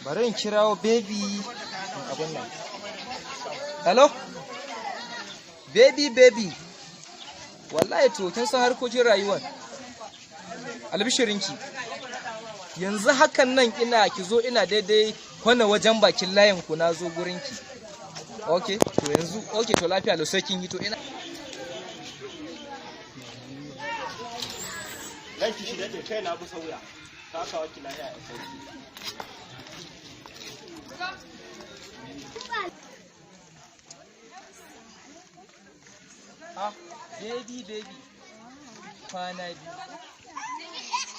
Bari in kirawo baby abun nan. Hello? Baby baby. Wallahi to kin san harkokin rayuwar. Albishirinki. Yanzu hakan nan ina ki zo ina daidai kwana wajen bakin layin ku na zo gurinki. Okay, to yanzu okay to lafiya lau sai kin hito ina. Ranki shi daɗe kai na kusa wuya. Ka kawo ki lafiya a sauki. Ah, baby baby. Kwana biyu.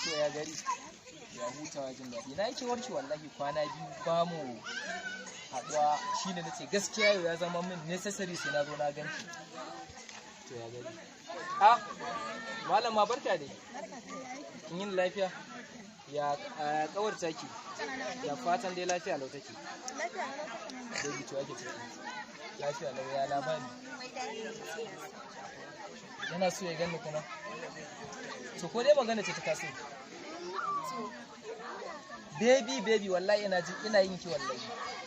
To ya gari. Ya hutawa jin daɗi. Na yi warki wallahi kwana biyu ba mu haɗuwa shine nace gaskiya yau ya zama min necessary sai na zo na ganki. To ya gari. Ah, malama barka dai. Kin yi lafiya? Ya kawar taki? Ya fatan dai lafiya lau take. Baby to ake ciki. Lafiya lau ya labari. Yana so ya ganni kuma. To ko dai magana ce ta taso. Baby baby wallahi ina jin ina yin ki wallahi.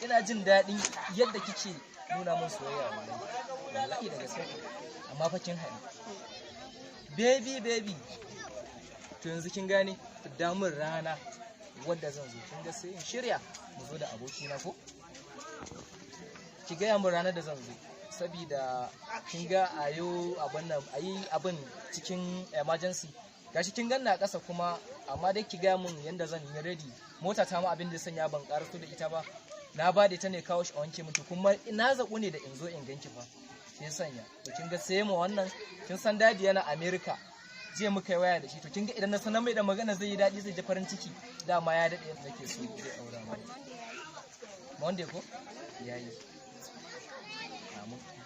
Ina jin daɗin yadda kike nuna min soyayya wallahi. Wallahi da gaske. Amma fa kin haɗu. Baby baby. To yanzu kin gane damun rana wadda zan zo kin ga sai in shirya mu zo da abokina ko? Ki gaya min ranar da zan zo. Sabida kin ga ayo abin nan ayi abin cikin emergency gashi kin ganna a ƙasa kuma amma dai ki gaya mun yanda zan yi ready mota ta ma abin da sanya ban karaso da ita ba na ba da ita ne kawo shi a wanke miki kuma na zaƙu ne da in zo in ganki fa sai sanya to kin ga sai mu wannan kin san dadi yana America jiya muka yi waya da shi to kin ga idan na sanar mai da magana zai yi daɗi zai ji farin ciki dama ya daɗe nake so zai aura mana Monday ko yayi.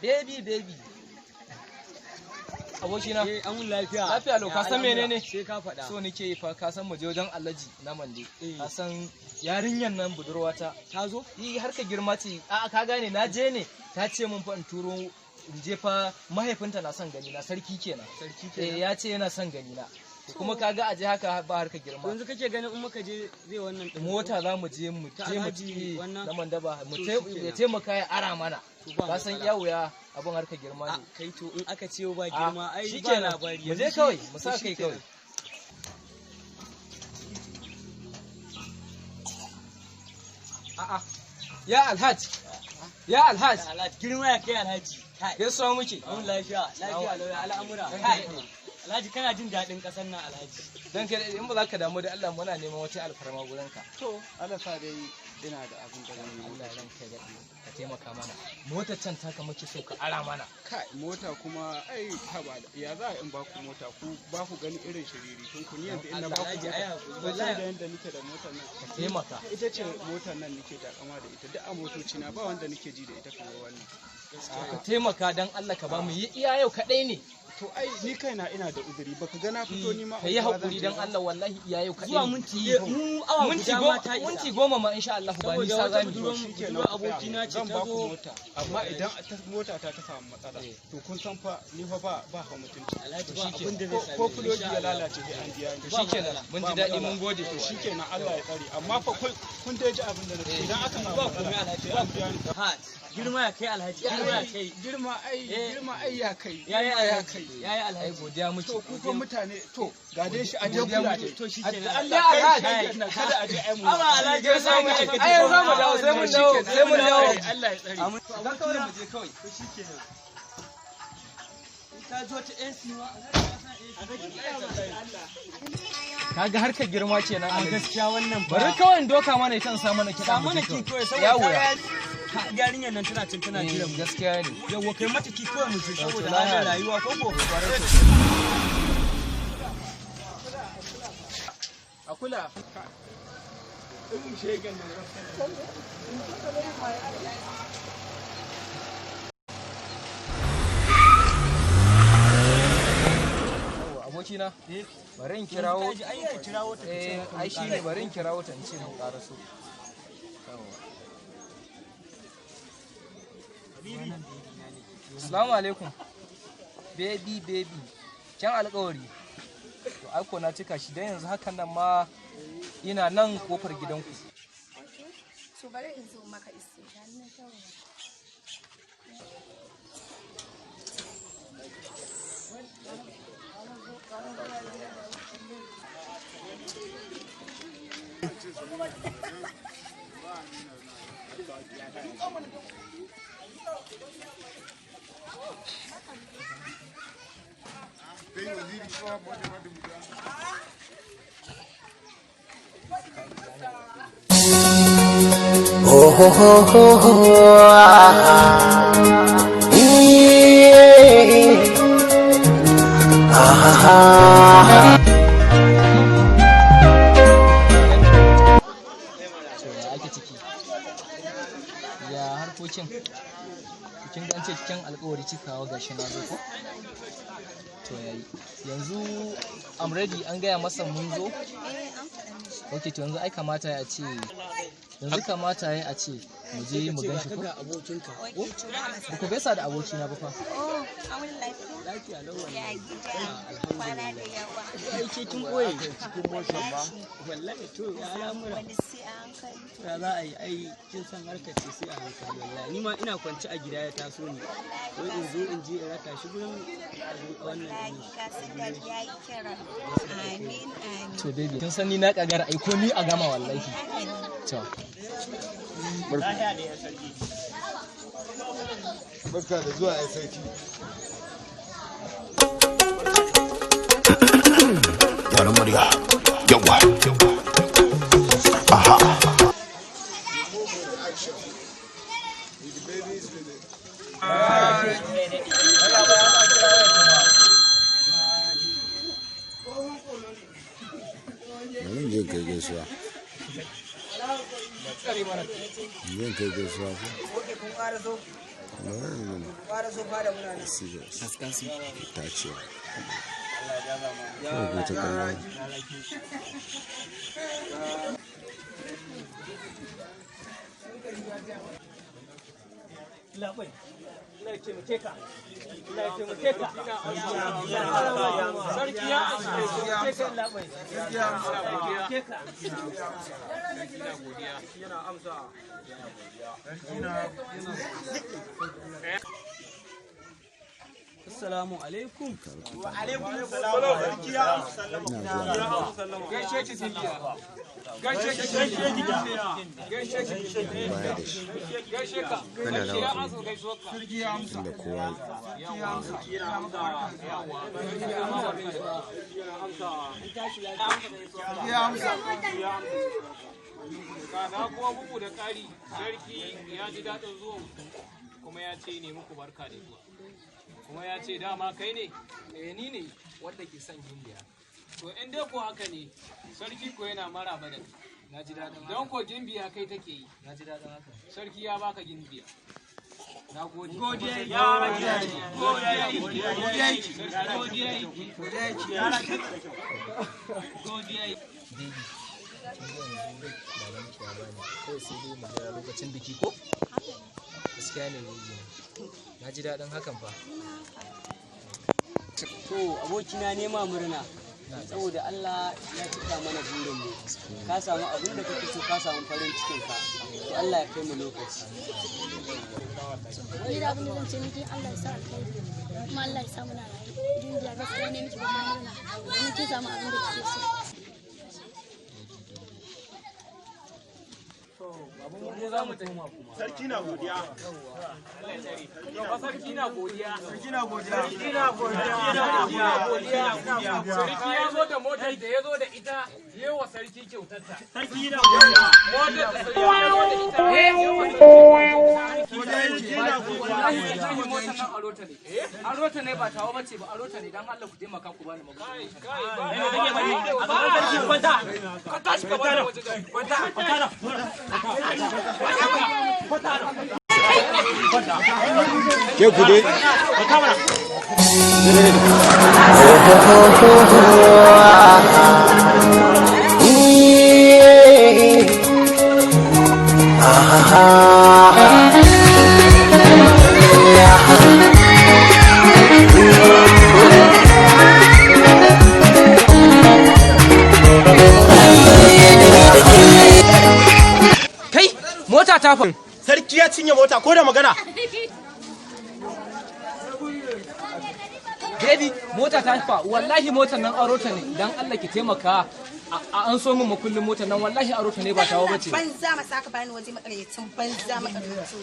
Baby baby. Abokina. Eh, an lafiya. Lafiya lau, ka san menene? Sai ka faɗa. So nake yi fa ka san mu je wajen Alhaji na Mande. Ka san yarinyan nan budurwata. Ta zo? Yi har ka girma ce. A'a ka gane na je ne. Ta ce mun fa in turo in je fa mahaifinta na son gani na sarki kenan. Sarki kenan. Eh ya ce yana son gani na. Kuma ka ga aje haka ba harka girma. Yanzu kake ganin in muka je zai wannan ɗin. Mota za mu je mu je mu ci na Mandaba mu ya taimaka ya ara mana. Ka san iya wuya abin harka girma ne. Kai to in aka ce ba girma ai ba labari. Mu je kawai mu sa kai kawai. A'a. Ya Alhaji. Ya Alhaji. Alhaji girma ya kai Alhaji. Gaisuwa muke. Mun lafiya, lafiya lauya al'amura. Kai. Alhaji kana jin daɗin ƙasar nan Alhaji. Dan kai in ba za ka damu da Allah muna neman wata alfarma gurin ka. To Allah sa dai ina da abin da zan yi. Allah ran kai daɗi ka taimaka mana. Motar can taka muke so ka ara mana. Kai mota kuma ai haba ya za a in ba ku mota ku ba ku gani irin shiriri tun ku ni yanzu in na ba ku mota. Wallahi da yanda nake da motar nan. Ka taimaka. Ita ce motar nan nake takama da ita duk a motoci na ba wanda nake ji da ita kamar wannan. Ka taimaka dan Allah ka ba mu yi iya yau kaɗai ne. To ai ni kaina ina da uzuri baka ga na fito ni ma ka yi hakuri dan Allah wallahi iya yau kaɗai zuwa minti mu awa guda ma ta isa minti goma ma insha Allah ba nisa za mu yi abokina ce ta zo mota amma idan mota ta ta samu matsala to kun san fa ni fa ba ba fa mutunci Alhaji ba abin da zai same ko fulogi ya lalace sai an biya ni to shikenan mun ji daɗi mun gode to shikenan Allah ya tsare amma fa kun dai ji abin da na ce idan aka samu matsala sai an biya ni girma ya kai Alhaji girma ya kai girma ai girma ai ya kai yayi ya kai yayi Alhaji godiya muke to ku fa mutane to ga dai shi aje kula dai to shikenan Allah kai kada aje ai mu amma Alhaji ya samu ai yanzu mu dawo sai mun dawo sai mun dawo Allah ya tsare dan kawai mu je kawai to shikenan ta zo ta AC ma kaga harkar girma kenan a gaskiya wannan bari kawai in doka mana ita in sa mana kiɗa sa mana ki kawai saboda yarinyar nan tana cin tana jiran gaskiya ne yawa kai mata ki kawai mu ce saboda halin rayuwa ko ko a kula in shegen nan abokina bari in kirawo ai shine bari in kirawo ta in ce mun karaso. Assalamu alaikum. Baby baby. Kyan alƙawari. To ai ko na cika shi dan yanzu hakan nan ma ina nan kofar gidanku. To bari in zo maka iske ta ni na tawo. Ho ho ho ho ho ah, yeah. Ah, ah, ah. To ya ake ciki? Ya harkokin? Kin ga an ce cikin alƙawari cikawa, gashi na zo ko? To yayi. Yanzu I'm ready, an gaya masa mun zo? Eh, an faɗa mishi. Ok, to yanzu ai kamata ya ce yanzu kamata ya a ce mu je mu gan shi ko? Ga abokinka. Okay, to ba Ba matsala. ku gaisa da abokina ba fa. Oh, an wuni lafiya? Lafiya lau Ya wallahi. gida, kwana da yawa. Ai ke kin boye cikin motar ba. Wallahi to ya al'amura. Wani sai a hankali. Ya za a yi, ai kin san harkar ce sai a hankali wallahi. Ni ma ina kwance a gida ya taso ni. Wai in zo in je in raka shi gurin wannan Wallahi ɗin shi. ka san dadi ya yi kira. Amin, amin. To baby, kin san ni na kagara ai ko ni a gama wallahi. Haka ne. To Barka da zuwa, ai sarki. Gyaran murya. Yawa. Aha. Action. With the babies, with the Bari in je in kai gaisuwa. In je in kai gaisuwa ko? Bari in je. Serious. Ta ce. Kawai ku ta kallon. Labai. Allah ya taimake ka. Allah ya taimake ka. Sarki ya taimake ka labai. Ya taimake ka. Assalamu alaikum. Ina zuwa. Gaishe ki Gimbiya. Gaishe ki Gimbiya. Gaishe ki. Baya da shi. Gaishe ka. Sarki ya amsa gaisuwarka. Inda kowa Kana kuma bugu da ƙari, sarki ya ji daɗin zuwan ku, kuma ya ce ne muku barka da zuwa. Kuma ya ce dama kai ne? Eh, ni ne wanda ke son Gimbiya. To in dai ko haka ne, sarki ko yana maraba da kai. Na ji daɗin haka. Don ko Gimbiya kai take yi, Na ji daɗin haka. sarki ya baka Gimbiya. Na gode. Godiya godiya godiya godiya. Baby, kin ga yanzu baban ki ya bani. Kawai sai dai mu jira lokacin biki ko? Gaskiya ne baby na. Na ji daɗin hakan fa. To abokina nema murna. Saboda Allah ya cika mana burinmu. Ka samu abin da kake so, ka samu farin cikin ka. To Allah ya kai mu lokaci. Ni da abin da zan ce miki, Allah ya sa alkhairi kuma Allah ya sa muna rayu. Gimbiya, gaskiya ne miki babban murna domin kin samu abin da kike so. Mu za mu tafi kuma. Sarki na godiya. Sarki na godiya. Sarki na godiya. Sarki na godiya. Sarki ya zo da motar da ya zo da ita, yi wa sarki kyautarta. Sarki na godiya. Motar da sarki ya zo da ita, yi wa sarki. Wallahi wallahi motar nan aro ta ne. Aro ta ne, ba tawa bace ba, aro ta ne. Dan Allah ku taimaka ku bani magana. Kai, kai, ba. Sarki kwanta. Ka tashi ka bani waje. Kwanta, kwanta. Ke ku dai. Ho ho ho ho ah, yeah. Ah, ah, ah. Kai, Mota ta fa. Sarki ya cinye mota ko da magana. Baby, mota ta fa, wallahi motar nan aro ta ne, dan Allah ki taimaka a an so min makullin motar nan, wallahi aro ta ne ba tawa bace. Banza masaka, bani waje, makaryacin banza, makaryacin.